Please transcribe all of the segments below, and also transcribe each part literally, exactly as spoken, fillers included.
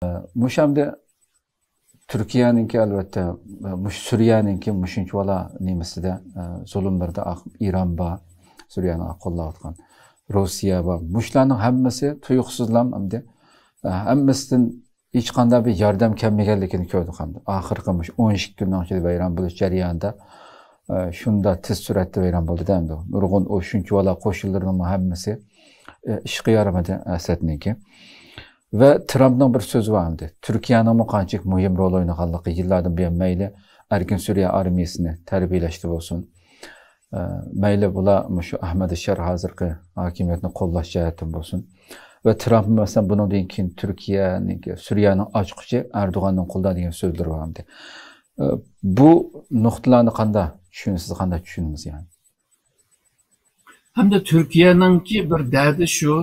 مۇشۇ ئەمدى تۈركىيەنىڭكى، ئەلۋەتتە، مۇشۇ سۈرىيەنىڭكى مۇشۇنچىۋالا نېمىسىدە، ئە، زۇلۇملىرىدا ئاق-، ئىران بار، سۈرىيەنى قوللاۋاتقان روسىيە بار. مۇشۇلارنىڭ ھەممىسى تۇيۇقسىزلا ئەمدى، ئە، ھەممىسىدىن ھېچقانداق بىر ياردەم كەلمىگەنلىكىنى كۆردۇق ئەمدى. ئاخىرقى مۇشۇ ئون ئىككى كۈننىڭ ئىچىدە ۋەيران بولۇش جەريانىدا، ئە، شۇنداق تېز سۈرئەتتە ۋەيران بولدى-دە ئەمدى. نۇرغۇن ئۇ شۇنچىۋالا قوشۇنلىرىنىڭمۇ ھەممىسى، ئە، ئىشقا يارىمىدى ئەسەدنىڭكى. ۋە ترامپنىڭ بىر سۆزى بار ئەمدى. تۈركىيەنىڭمۇ قانچىلىك مۇھىم رول ئوينىغانلىقى يىللاردىن بۇيان مەيلى ئەركىن سۈرىيە ئارمىيىسىنى تەربىيەلەشتە بولسۇن، ئە، مەيلى بۇلار مۇشۇ ئەھمەد شار ھازىرقى ھاكىمىيەتنى قوللاش جەھەتتىن بولسۇن. ۋە ترامپ، مەسىلەن، بۇنىڭدىن كېيىن تۈركىيەنىڭكى، سۈرىيەنىڭ ئاچقۇچى ئەردوغاننىڭ قولىدا دېگەن سۆزلىرى بار ئەمدى. ئە، بۇ نۇقتىلارنى قانداق چۈشىنىسىز، قانداق چۈشىنىمىز يەنى؟ ھەمدە تۈركىيەنىڭكى بىر دەردى شۇ،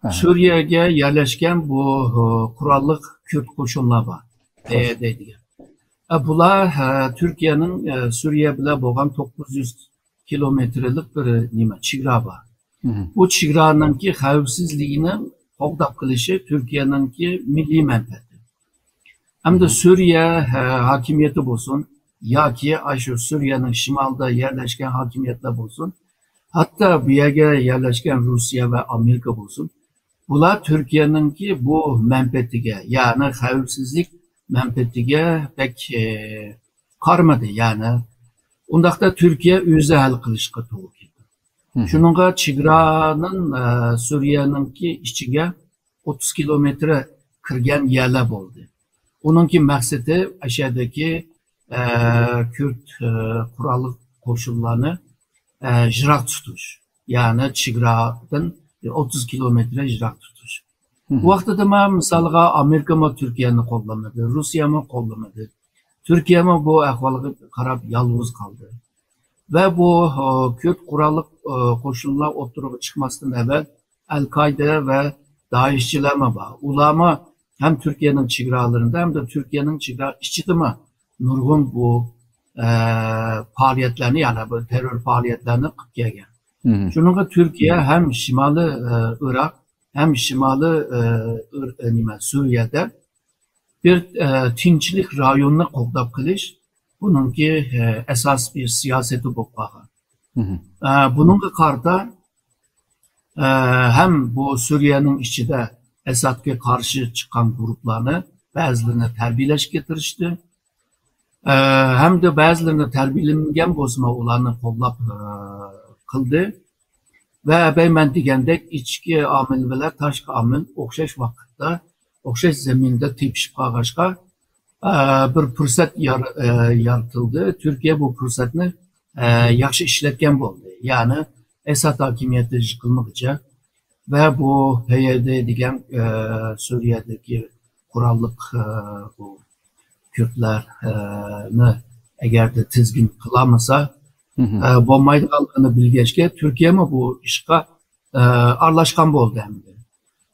ئەھە. سۈرىيەگە يەرلەشكەن بۇ، ئە، قوراللىق كۈرد قوشۇنلار بار، ئەھە. پەيەدە دېگەن. ئە، بۇلار، ئە، تۈركىيەنىڭ، ئە، سۈرىيە بىلەن بولغان توققۇز يۈز كىلومېتىرلىق بىر نېمە، چېگرا بار. مھم. بۇ چېگرانىڭكى خەۋپسىزلىكىنى قوغداپ قېلىشى تۈركىيەنىڭكى مىللىي مەنپەئەتى. ئەمدى مھم. سۈرىيە، ئە، ھاكىمىيىتى بولسۇن ياكى ئاشۇ سۈرىيەنىڭ شىمالىدا يەرلەشكەن ھاكىمىيەتلەر بولسۇن، ھەتتا بۇ يەرگە يەرلەشكەن روسىيە ۋە ئامېرىكا بولسۇن، بۇلار تۈركىيەنىڭكى بۇ مەنپەئەتىگە، يەنى خەۋپسىزلىك مەنپەئەتىگە بەك، ئە، قارىمىدى. يەنى ئۇنداقتا تۈركىيە ئۆزى ھەل قىلىشقا توغرا كېلىدۇ. مھم. شۇنىڭغا چېگرانىڭ، ئە، سۈرىيەنىڭكى ئىچىگە ئوتتۇز كىلومېتىر كىرگەن يەرلەر بولدى. ئۇنىڭكى مەقسىتى ئەشەدىكى، ئە، كۈرد، ئە، قوراللىق قوشۇنلارنى، ئە، يىراق تۇتۇش. يەنى چېگرادىن ئوتتۇز كىلومېتىر يىراق تۇتۇش. مھم. بۇ ۋاقتىدا مەن مىسالغا ئامېرىكىمۇ تۈركىيەنى قوللىمىدى، روسىيەمۇ قوللىمىدى. تۈركىيەمۇ بۇ ئەھۋالغا قاراپ يالغۇز قالدى. ۋە بۇ، ئە، كۈرد قوراللىق، ئە، قوشۇنلار ئوتتۇرىغا چىقماستىن ئەۋۋەل ئەل-قائىدە ۋە دائىشچىلارمۇ بار. ئۇلارمۇ ھەم تۈركىيەنىڭ چېگرالىرىدا، ھەم دە تۈركىيەنىڭ چېگرا ئىچىدىمۇ نۇرغۇن بۇ، ئە، پائالىيەتلەرنى، يەنى بۇ تېررور پائالىيەتلەرنى قىلىپ كەلگەن. مھم. شۇنىڭغا تۈركىيە ھەم شىمالىي، ئە، ئىراق، ھەم شىمالىي، ئە، ئىر-، ئە، نېمە، سۈرىيەدە بىر، ئە، تىنچلىق رايونىنى قوغداپ قېلىش بۇنىڭكى، ئە، ئاساسىي بىر سىياسىتى بولۇپ قالغان. مھم. ئە، بۇنىڭغا قارىتا، ئە، ھەم بۇ سۈرىيەنىڭ ئىچىدە ئەسادقا قارشى چىققان گۇرۇپلارنى بەزىلىرىنى تەربىيەلەشكە تىرىشتى. ئە، ھەمدە بەزىلىرىنى تەربىيەلەنمىگەن بولسىمۇ ئۇلارنى قوللاپ، ئە، قىلدى. ۋە ئەبەي مەن دېگەندەك ئىچكى ئامىل بىلەن تاشقى ئامىل ئوخشاش ۋاقىتتا، ئوخشاش زېمىندا تېپىشىپ قالغاچقا، ئە، بىر پۇرسەت يار-، ئە، يارىتىلدى. تۈركىيە بۇ پۇرسەتنى، ئە، ياخشى ئىشلەتكەن بولدى. يەنى ئەساد ھاكىمىيىتى يىقىلمىغۇچە ۋە بۇ پەيەدە دېگەن، ئە، سۈرىيەدىكى قوراللىق، ئە، بۇ كۈردلەرنى ئەگەردە تىزگىن قىلالمىسا، مھم. ئە، بولمايدىغانلىقىنى بىلگەچكە، تۈركىيەمۇ بۇ ئىشقا، ئە، ئارىلاشقان بولدى ئەمدى.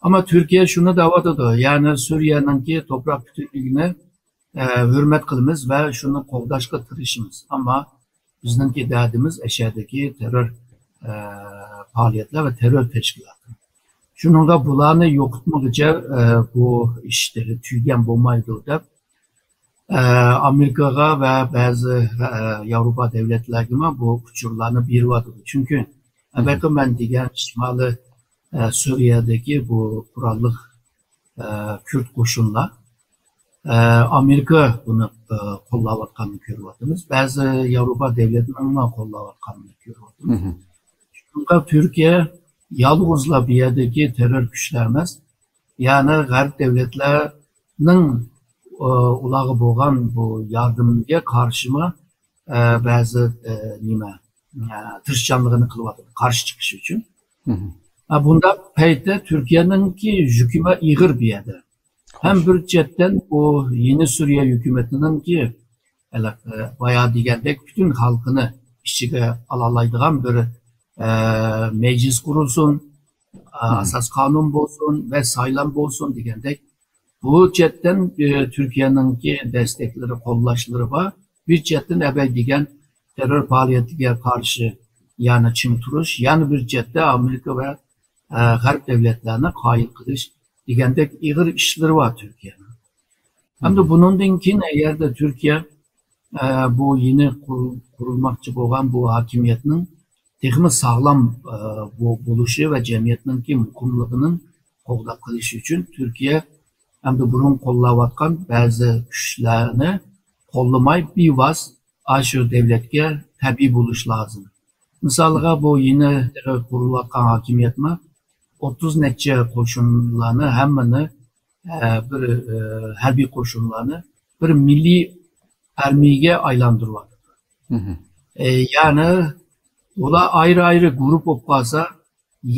ئەمما تۈركىيە شۇنى دەۋاتىدۇ، يەنى سۈرىيەنىڭكى توپراق پۈتۈنلۈكىنى، ئە، ھۆرمەت قىلىمىز ۋە شۇنى قوغداشقا تىرىشىمىز. ئەمما بىزنىڭكى دەردىمىز ئەشەدىكى تېررور، ئە، پائالىيەتلەر ۋە تېررور تەشكىلاتى. شۇنىڭغا بۇلارنى يوقىتمىغۇچە، ئە، بۇ ئىش تېخى تۈگىگەن بولمايدۇ دەپ، ئە، ئامېرىكىغا ۋە بەزى، ئە، ياۋروپا دۆلەتلەرگىمۇ بۇ ئۇچۇرلارنى بېرىۋاتىدۇ. چۈنكى مھم. ئەبەقى مەن دېگەن شىمالىي، ئە، سۈرىيەدىكى بۇ قوراللىق، ئە، كۈرد قوشۇنلار، ئە، ئامېرىكا بۇنى، ئە، قوللاۋاتقاننى كۆرۈۋاتىمىز. بەزى ياۋروپا دۆلەتلىرىنىڭمۇ قوللاۋاتقاننى كۆرۈۋاتىمىز. مھم. شۇڭا تۈركىيە يالغۇزلا بۇ يەردىكى تېررور كۈچلەر ئەمەس، يەنى غەرب دۆلەتلەرنىڭ، ئۇ، ئۇلارغا بولغان بۇ ياردىمىگە قارشىمۇ، ئە، بەزى، ئە، نېمە، ئە، تىرىشچانلىقىنى قىلىۋاتىدۇ قارشى چىقىش ئۈچۈن. مھم. ئە، بۇنداق پەيتتە تۈركىيەنىڭكى يۈكىمۇ ئېغىر بۇ يەردە. ھەم بىر چەتتىن ئۇ يېڭى سۈرىيە ھۆكۈمىتىنىڭكى، ھېلىقى بايا دېگەندەك پۈتۈن خەلقنى ئىچىگە ئالالايدىغان بىر، ئە، مەجلىس قۇرۇلسۇن، ئە، مھم. ئاساس قانۇن بولسۇن ۋە سايلام بولسۇن دېگەندەك، بۇ چەتتىن، ئە، تۈركىيەنىڭكى دەستەكلىرى، قوللاشلىرى بار. بىر چەتتىن ئەبەي دېگەن تېررور پائالىيىتىگە قارشى يەنە چىڭ تۇرۇش، يەنە بىر چەتتە ئامېرىكا ۋە، ئە، غەرب دۆلەتلەرنى قايىل قىلىش دېگەندەك ئېغىر ئىشلىرى بار تۈركىيەنىڭ. ھەمدە بۇنىڭدىن كېيىن ئەگەردە تۈركىيە، ئە، بۇ يېڭى قۇر-، قۇرۇلماقچى بولغان بۇ ھاكىمىيەتنىڭ تېخىمۇ ساغلام، ئە، بۇ بولۇشى ۋە جەمئىيەتنىڭكى مۇقىملىقىنىڭ قوغداپ قېلىشى ئۈچۈن تۈركىيە ھەمدە بۇرۇن قوللاۋاتقان بەزى كۈچلەرنى قوللىماي، بىۋاسىتە ئاشۇ دەۋلەتكە تەبىئىي بولۇش لازىم. مىسالغا، بۇ يېڭى قۇرۇلۇۋاتقان ھاكىمىيەتمۇ ئوتتۇز نەچچە قوشۇنلارنى ھەممىنى، ئە، بىر، ئە، ھەربىي قوشۇنلارنى بىر مىللىي ئارمىيەگە ئايلاندۇرۇۋاتىدۇ. ئە، يەنى ئۇلار ئايرى-ئايرى گۇرۇپ بولۇپ قالسا،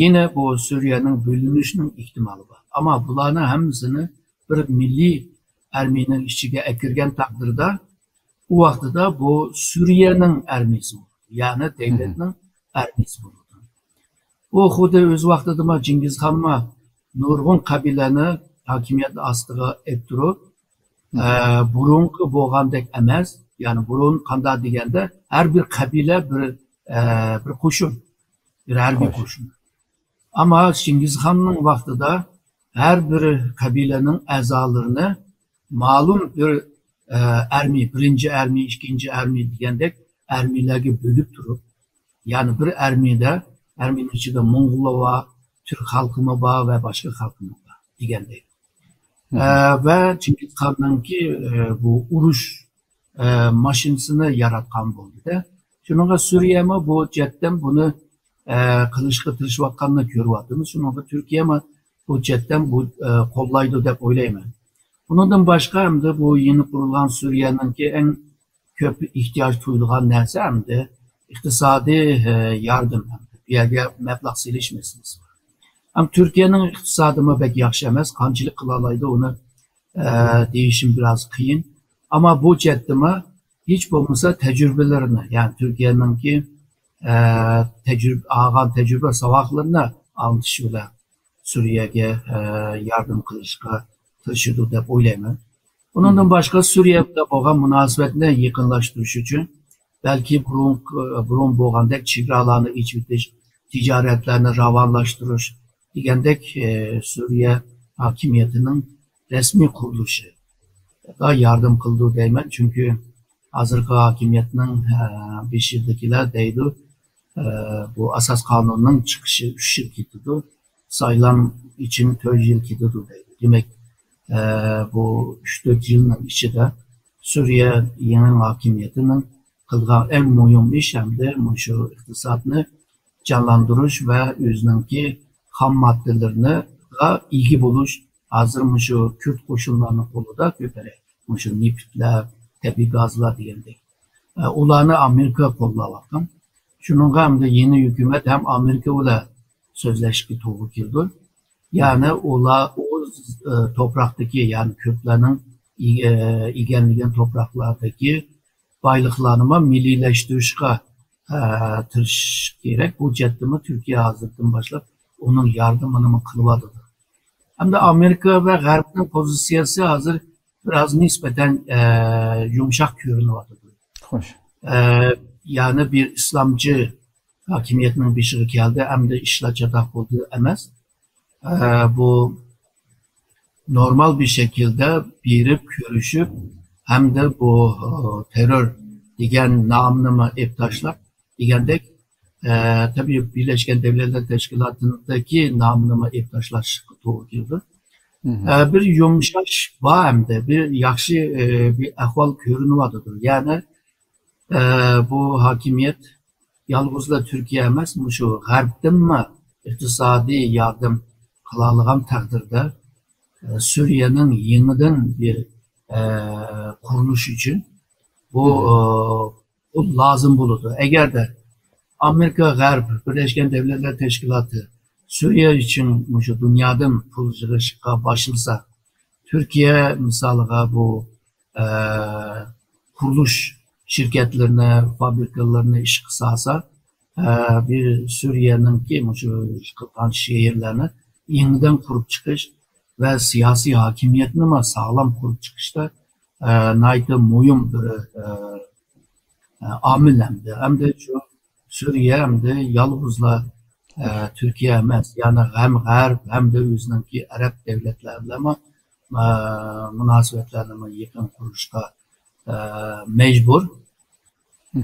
يەنە بۇ سۈرىيەنىڭ بۆلۈنۈشىنىڭ ئېھتىمالى بار. ئەمما بۇلارنىڭ ھەممىسىنى بىر مىللىي ئارمىيەنىڭ ئىچىگە ئەكىرگەن تەقدىردە، ئۇ ۋاقتىدا بۇ سۈرىيەنىڭ ئارمىيەسى بولىدۇ. يەنى دۆلەتنىڭ ئارمىيەسى بولىدۇ. بۇ خۇددى ئۆز ۋاقتىدىمۇ جىڭگىزخانمۇ نۇرغۇن قەبىلىنى ھاكىمىيەت ئاستىغا ئېلىپ تۇرۇپ، ئە، بۇرۇنقى بولغاندەك ئەمەس، يەنى بۇرۇن قانداق دېگەندە، ھەر بىر قەبىلە بىر، ئە، بىر قوشۇن، بىر ھەربىي قوشۇن. ئەمما چىڭگىزخاننىڭ ۋاقتىدا ھەر بىر قەبىلىنىڭ ئەزالىرىنى مەلۇم بىر، ئە، ئارمىيە، بىرىنچى ئارمىيە، ئىككىنچى ئارمىيە دېگەندەك ئارمىيەلەرگە بۆلۈپ تۇرۇپ، يەنى بىر ئارمىيەدە، ئارمىيەنىڭ ئىچىدە موڭغۇللار بار، تۈرك خەلقىمۇ بار ۋە باشقا خەلقىمۇ بار دېگەندەك. ئە، ۋە چىڭگىزخاننىڭكى، ئە، بۇ ئۇرۇش، ئە، ماشىنىسىنى ياراتقان بولدى-دە. شۇنىڭغا سۈرىيەمۇ بۇ جەھەتتىن بۇنى، ئە، قىلىشقا تىرىشىۋاتقاننى كۆرۈۋاتىمىز. شۇنىڭغا تۈركىيەمۇ بۇ جەھەتتىن بۇ، ئە، قوللايدۇ دەپ ئويلايمەن. ئۇنىڭدىن باشقا ئەمدى بۇ يېڭى قۇرۇلغان سۈرىيەنىڭكى ئەڭ كۆپ ئېھتىياج تۇيۇلغان نەرسە ئەمدى ئىقتىسادىي، ئە، ياردەم، بۇ يەرگە مەبلەغ سېلىش مەسىلىسى بار. ئەم، تۈركىيەنىڭ ئىقتىسادىمۇ بەك ياخشى ئەمەس، قانچىلىك قىلالايدۇ ئۇنى، ئە، دېيىشىم بىراز قىيىن. ئەمما بۇ جەھەتتىمۇ ھېچ بولمىسا تەجرىبىلىرىنى، يەنى تۈركىيەنىڭكى، ئە، تەجرىبە، ئالغان تەجرىبە ساۋاقلىرىنى ئاڭلىتىش بىلەن سۈرىيەگە، ئە، ياردەم قىلىشقا تىرىشىدۇ دەپ ئويلايمەن. ئۇنىڭدىن باشقا سۈرىيە بىلەن بولغان مۇناسىۋەتنى يېقىنلاشتۇرۇش ئۈچۈن بەلكى بۇرۇن، بۇرۇن بولغاندەك چېگرالارنى ئېچىۋېتىش، تىجارەتلەرنى راۋانلاشتۇرۇش دېگەندەك، ئە، سۈرىيە ھاكىمىيىتىنىڭ رەسمىي قۇرۇلۇشىغا ياردەم قىلىدۇ دەيمەن. چۈنكى ھازىرقى ھاكىمىيەتنىڭ، ئە، بېشىدىكىلەر دەيدۇ، ئە، بۇ ئاساس قانۇننىڭ چىقىشى ئۈچ يىل كېتىدۇ، سايلام ئۈچۈن تۆت يىل كېتىدۇ دەيدۇ. دېمەك، ئە، بۇ ئۈچ تۆت يىلنىڭ ئىچىدە سۈرىيە يېڭى ھاكىمىيىتىنىڭ قىلغان ئەڭ مۇھىم ئىش ئەمدى مۇشۇ ئىقتىسادنى جانلاندۇرۇش ۋە ئۆزىنىڭكى خام ماددىلىرىغا ئىگە بولۇش. ھازىر مۇشۇ كۈرد قوشۇنلارنىڭ قولىدا كۆپرەك مۇشۇ نېفىتلەر، تەبىئىي گازلار دېگەندەك. ئە، ئۇلارنى ئامېرىكا قوللاۋاتقان. شۇنىڭغا ئەمدى يېڭى ھۆكۈمەت ھەم ئامېرىكا بىلەن سۆزلەشكە توغرا كېلىدۇ. يەنى ئۇلار ئۇ، ئە، توپراقتىكى، يەنى كۈردلەرنىڭ ئىگە-، ئىگىلىگەن توپراقلاردىكى بايلىقلارنىمۇ مىللىيلەشتۈرۈشكە، ئە، تىرىشىش كېرەك. بۇ جەھەتتىمۇ تۈركىيە ھازىردىن باشلاپ ئۇنىڭ ياردىمىنىمۇ قىلىۋاتىدۇ. ھەمدە ئامېرىكا ۋە غەربنىڭ پوزىتسىيەسى ھازىر بىراز نىسبەتەن، ئە، يۇمشاق كۆرۈنۈۋاتىدۇ. خوش. ئە، يەنى بىر ئىسلامچى ھاكىمىيەتنىڭ بېشىغا كەلدى، ئەمدى ئىشلار چاتاق بولدى ئەمەس. ئە، بۇ نورمال بىر شەكىلدە بېرىپ كۆرۈشۈپ، ھەمدە بۇ، ئە، تېررور دېگەن نامنىمۇ ئېلىپ تاشلاپ دېگەندەك، ئە، تەبىئىي بىرلەشكەن دۆلەتلەر تەشكىلاتىدىكى نامنىمۇ ئېلىپ تاشلاشقا توغرا كېلىدۇ. ئە، بىر يۇمشاش بار ئەمدى، بىر ياخشى، ئە، بىر ئەھۋال كۆرۈنۈۋاتىدۇ. يەنى، ئە، بۇ ھاكىمىيەت يالغۇزلا تۈركىيە ئەمەس، مۇشۇ غەربتىنمۇ ئىقتىسادىي ياردەم قىلالىغان تەقدىردە، ئە، سۈرىيەنىڭ يېڭىدىن بىر، ئە، قۇرۇلۇشى ئۈچۈن بۇ، ئە، بۇ لازىم بولىدۇ. ئەگەردە ئامېرىكا، غەرب، بىرلەشكەن دۆلەتلەر تەشكىلاتى سۈرىيە ئۈچۈن مۇشۇ دۇنيادىن پۇل يىغىشقا باشلىسا، تۈركىيە مىسالىغا بۇ، ئە، قۇرۇلۇش شىركەتلىرىنى، فابرىكىلىرىنى ئىشقا سالسا، ئە، بىر سۈرىيەنىڭكى مۇشۇ قىلغان شەھەرلەرنى يېڭىدىن قۇرۇپ چىقىش ۋە سىياسىي ھاكىمىيەتنىمۇ ساغلام قۇرۇپ چىقىشتا، ئە، ناھايىتى مۇھىم بىر، ئە، ئامىل ئەمدى. ئەمدى شۇ سۈرىيە ئەمدى يالغۇزلا، ئە، تۈركىيە ئەمەس، يەنى ھەم غەرب، ھەمدە ئۆزىنىڭكى ئەرەب دۆلەتلەر بىلەنمۇ ئە، مۇناسىۋەتلەرنىمۇ يېقىن قۇرۇشقا، ئە، مەجبۇر.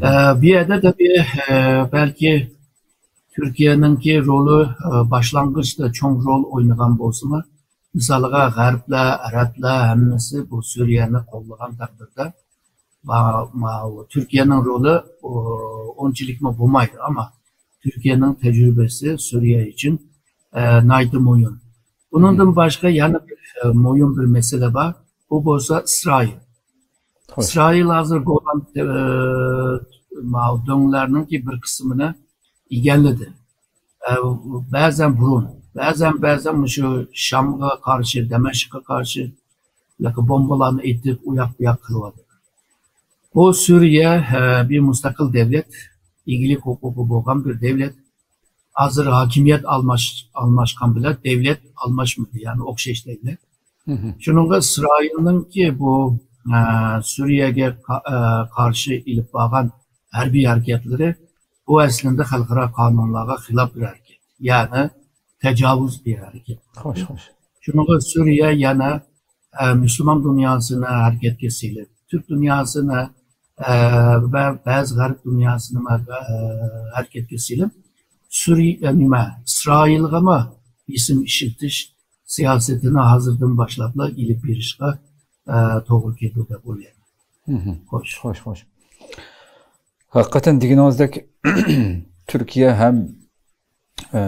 ئە، بۇ يەردە تەبىئىي، ئە، بەلكى تۈركىيەنىڭكى رولى، ئە، باشلانغۇچتا چوڭ رول ئوينىغان بولسىمۇ، مىسالغا غەربلەر، ئەرەبلەر ھەممىسى بۇ سۈرىيەنى قوللىغان تەقدىردە، ما-، ما-، تۈركىيەنىڭ رولى، ئۇ، ئۇنچىلىكمۇ بولمايدۇ، ئەمما تۈركىيەنىڭ تەجرىبىسى سۈرىيە ئۈچۈن، ئە، ناھايىتى مۇھىم. بۇنىڭدىن باشقا يەنە بىر، ئە، مۇھىم بىر مەسىلە بار. ئۇ بولسا ئىسرائىل. ئىسرائىل ھازىر گولان، ئە، ماۋۇ دۆڭلەرنىڭكى بىر قىسمىنى ئىگىلىدى. ئە، بەزەن بۇرۇن، بەزەن، بەزەن مۇشۇ شامغا قارشى، دەمەشققە قارشى بومبىلارنى ئېتىپ، ئۇياق بۇياق قىلىۋاتىدۇ. بۇ سۈرىيە، ئە، بىر مۇستەقىل دەۋلەت، ئىگىلىك ھوقۇقى بولغان بىر دەۋلەت. ھازىر ھاكىمىيەت ئالماش-، ئالماشقان بىلەن دەۋلەت ئالماشمىدى، يەنى ئوخشاش دەۋلەت. شۇنىڭغا ئىسرائىلنىڭكى بۇ، ئە، سۈرىيەگە قا-، ئە، قارشى ئېلىپ بارغان ھەربىي ھەرىكەتلىرى، بۇ ئەسلىندە خەلقئارا قانۇنلارغا خىلاپ بىر ھەرىكەت، يەنى تاجاۋۇز بىر ھەرىكەت. خوش، خوش. شۇنىڭغا سۈرىيە يەنە، ئە، مۇسۇلمان دۇنياسىنى ھەرىكەتكە سېلىپ، تۈرك دۇنياسىنى، ئە، ۋە بەزى غەرب دۇنياسىنى، ئە، ھەرىكەتكە سېلىپ، سۈرىيە، نېمە، ئىسرائىلغىمۇ بېسىم ئىشلىتىش سىياسىتىنى ھازىردىن باشلاپلا ئېلىپ بېرىشقا، ئە، توغرا كېلىدۇ دەپ ئويلايمەن. خوش. خوش، خوش. ھەقىقەتەن دېگىنىڭىزدەك، تۈركىيە ھەم، ئە،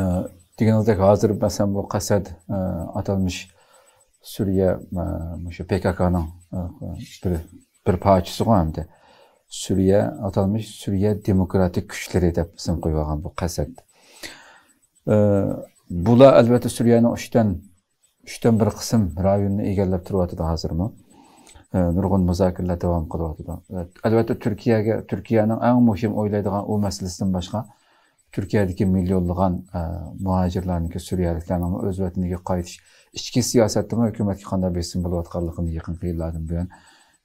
دېگىنىڭىزدەك ھازىر مەسىلەن بۇ قەسەد، ئە، ئاتالمىش سۈرىيە، ئە، مۇشۇ پې كا كانىڭ، ئە، بىر، بىر پارچىسىغۇ ھەمدە سۈرىيە، ئاتالمىش سۈرىيە دېموكراتىك كۈچلىرى دەپ ئىسىم قويۇۋالغان بۇ قەسەد. ئە، بۇلار ئەلۋەتتە سۈرىيەنىڭ ئۈچتىن، ئۈچتىن بىر قىسىم رايوننى ئىگىلەپ تۇرۇۋاتىدۇ ھازىرمۇ. ئە، نۇرغۇن مۇزاكىرىلەر داۋام قىلىۋاتىدۇ. ئەلۋەتتە تۈركىيەگە، تۈركىيەنىڭ ئەڭ مۇھىم ئويلايدىغان ئۇ مەسىلىسىدىن باشقا، تۈركىيەدىكى مىليونلىغان، ئە، مۇھاجىرلارنىڭكى، سۈرىيەلىكلەرنىڭ ئۆز ۋەتىنىگە قايتىش، ئىچكى سىياسەتتىمۇ ھۆكۈمەتكە قانداق بېسىم بولۇۋاتقانلىقىنى يېقىنقى يىللاردىن بۇيان،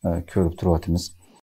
ئە، كۆرۈپ تۇرۇۋاتىمىز.